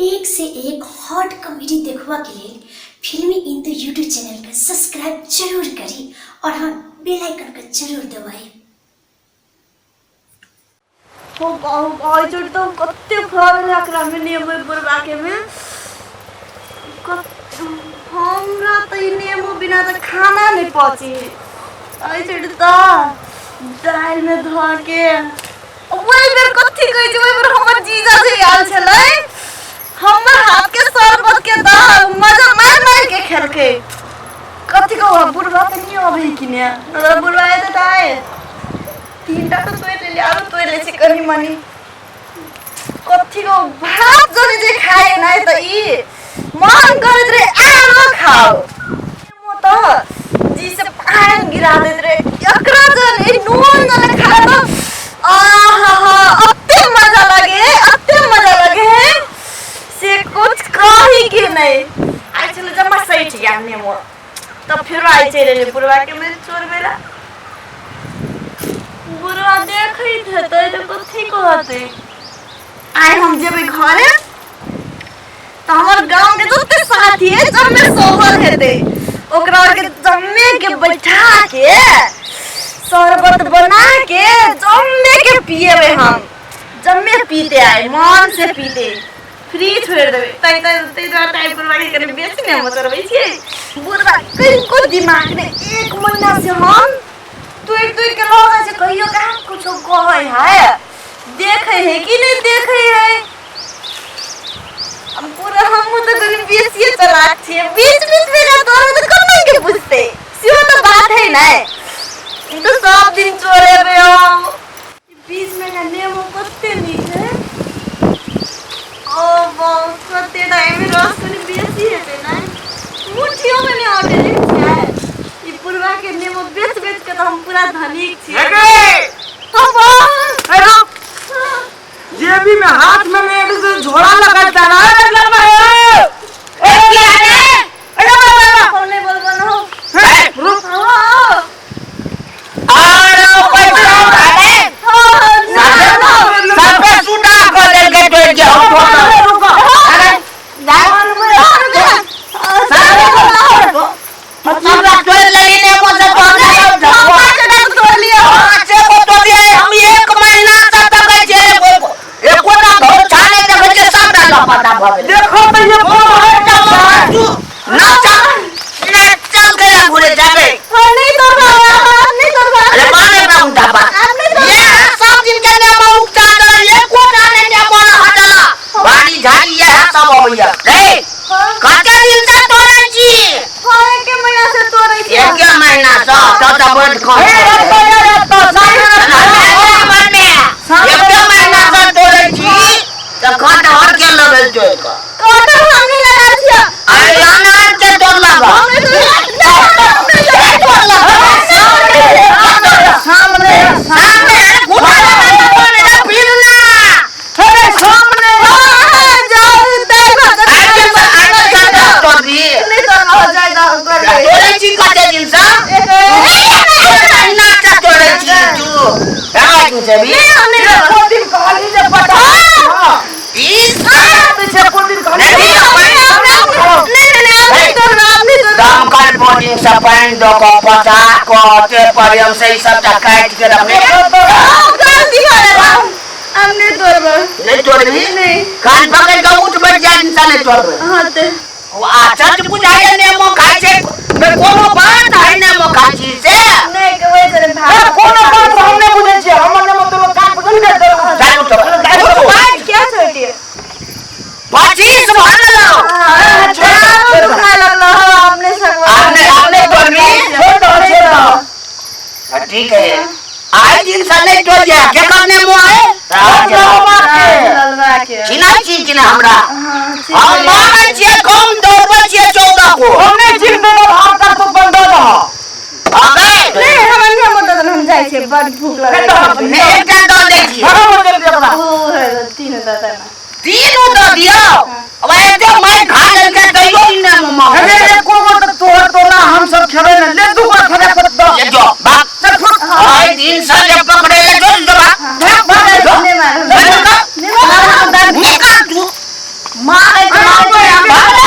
एक से एक hot comedy देखबा के लेल फिल्मी इंदु यूट्यूब चैनल के सब्सक्राइब जरूर करी और हाँ बेल आइकन के जरूर दबाई। हो हो आइ चोटि तऽ कते फड़ल है एकरा में नेबो बुढ़बा के में। हमरा तऽ ई नेबो बिना तऽ खाना नहि पची। आइ चोटि तऽ दालि में धऽ के ओहि बेर कथी कहै छै, ओहि बेर हमर जीजा जे आयल छलै हमर हाथ के शरबत के तऽ मजा मारि मारि के खेलकै। कथी कहू, बुढ़बा तऽ नहि अबै कि ने, बुढ़बा एतै तऽ आय तीनटा तऽ तोड़ि लेलियै, आरो तोड़ि लै छी कनि मनि। कथी कहू, भात जरे जे खाए नहि तऽ ई मन करैत रहे आरो खाओ। तऽ जी से पानि गिरा दैत रहे एकरा जन ई नून जन खा तऽ आहा हा अते मजा लगे, अते मजा लगे है से कुछ कही के नहीं। आइ चलो जमा सैठ गया नेमो तब फेरो आइ चलि एलियै बुढ़वा के मेरे चोर बेला। बुढ़वा देखैत हेतै तऽ कथी कहतै। आइ हम जेबै घरे तऽ हमर गाँव के जते साथी है जम्मे सोहर हेतै ओकरा के जम्मे के बैठा के शरबत बना के जम्मे के पिएबै हम, जम्मे पीते आइ मन से पीते फ्री छोड़ि देबै। तै तै तै दुआरे तऽ आइ बुढ़वा के कनि बेसी नहि हम चढ़बै छियै। बुढ़वा कनिको दिमाग नहि, एक महीना से हम तोड़ि तोड़ि के लऽ जाइ छै, कहियो कहाँ कुछो कहै है, देखै है कि नहि देखै है। अब पूरा हमहूँ तऽ कनि बेसिए चलाक छियै, बीच बीच में का तोड़बै तऽ कोना के बुझतै, सेहो तऽ बात है ने। ई तऽ सब दिन चोरेबै हम। बीच में का नेबो कते नीक है। ओ बाप कते टा एहिमे रस कनि बेसी हेतै ने, मुठियो में नहि अटै छै। ई बुढ़वा के नेबो बेच बेच के तऽ हम पूरा धनिक छियै। जेबी में हाथ में मेरे से झोला लगाता ना है। ए क्या रे? अरे बाबा हम नहीं बोलबो ना हो। हे रुक। हाँ अरे पैसा अरे हाँ ना सबे सुना कर देलकै तोड़ के हम अरे रुको। अरे हमरा तोड़ लगी ने मोसे तोड़ पाँचे गो तोड़िए हम एक महीना से तकै छियै एकोटा धर छाने देखै छियै सबटा लापता भऽ गेलै। देखो तो ये कौन है। ना चल ना चल गया घुरे जाबे। अरे माने ना उनका बात ये सब दिन के नेमो उपचा दे एकोटा ने नेमो न हटला बाड़ी झाड़ी ये सब अबैया रे। कते दिन से तोड़ै छी? एके महीना से तो तऽ बड्ड कम। ए रत्तो या रत्तो सामने। एके महीना से तोड़ै छी तऽ कटहर के लगल तोड़ कऽ। अरे अनार के तोड़लक। सामने सामने घुटा लगा फिरना। अरे सामने। तोड़ै छी कते दिन से? महीना से तोड़ै छी तू जेबी। एको दिन कहली जे पता हां ई पीछे को दिन कहली। दमकल बोरिंग से पानि दऽ कऽ पटा कऽ ते प्रेम से ई सबटा काटि के रखने। नहि तोड़बी? कान पकड़ि कऽ उठ बैठ जाय इंसान नहि तोड़बै। आ सच बुझाइए नेमो खाइ छै कोनो बात है नेमो खाइ छी से। ए कोनो बात हम नहीं बुझै छियै, हमर नेमो तोरो कान पकड़ के दे। चालू तो 25 भर लो। आपने आपने तोड़बी। छोड़ दो छोड़ दो। ठीक है आइ दिन से नहि तोड़ जा केकर नेमो है। चिन्है छी कि नहि हमरा? हम मानै छियै कम दौड़बै छियै 14 को। हम नहीं चिन्ह देबो भाव कर तू बंद दो। अबे बड भूख लगल। नहि एकटा दऽ दै छियै। हरा मर दे ओकरा। तीन दऽ देना। तीनू दऽ दियौ। अब एते मारि खा लेलकै तैयो ई नेमो मांगै अरे छै। एको गो तऽ तोहर तोला हम सब खेबै ने, ले दू गो खेबै पर दो। ले जो भाग। चल फुट। आइ दिन से जे पकड़े ले जो जो भाग। भाग भाग जो। नहि मारब। निकाल। नहि मारब। निकाल तू। मारै छै, मारै छै।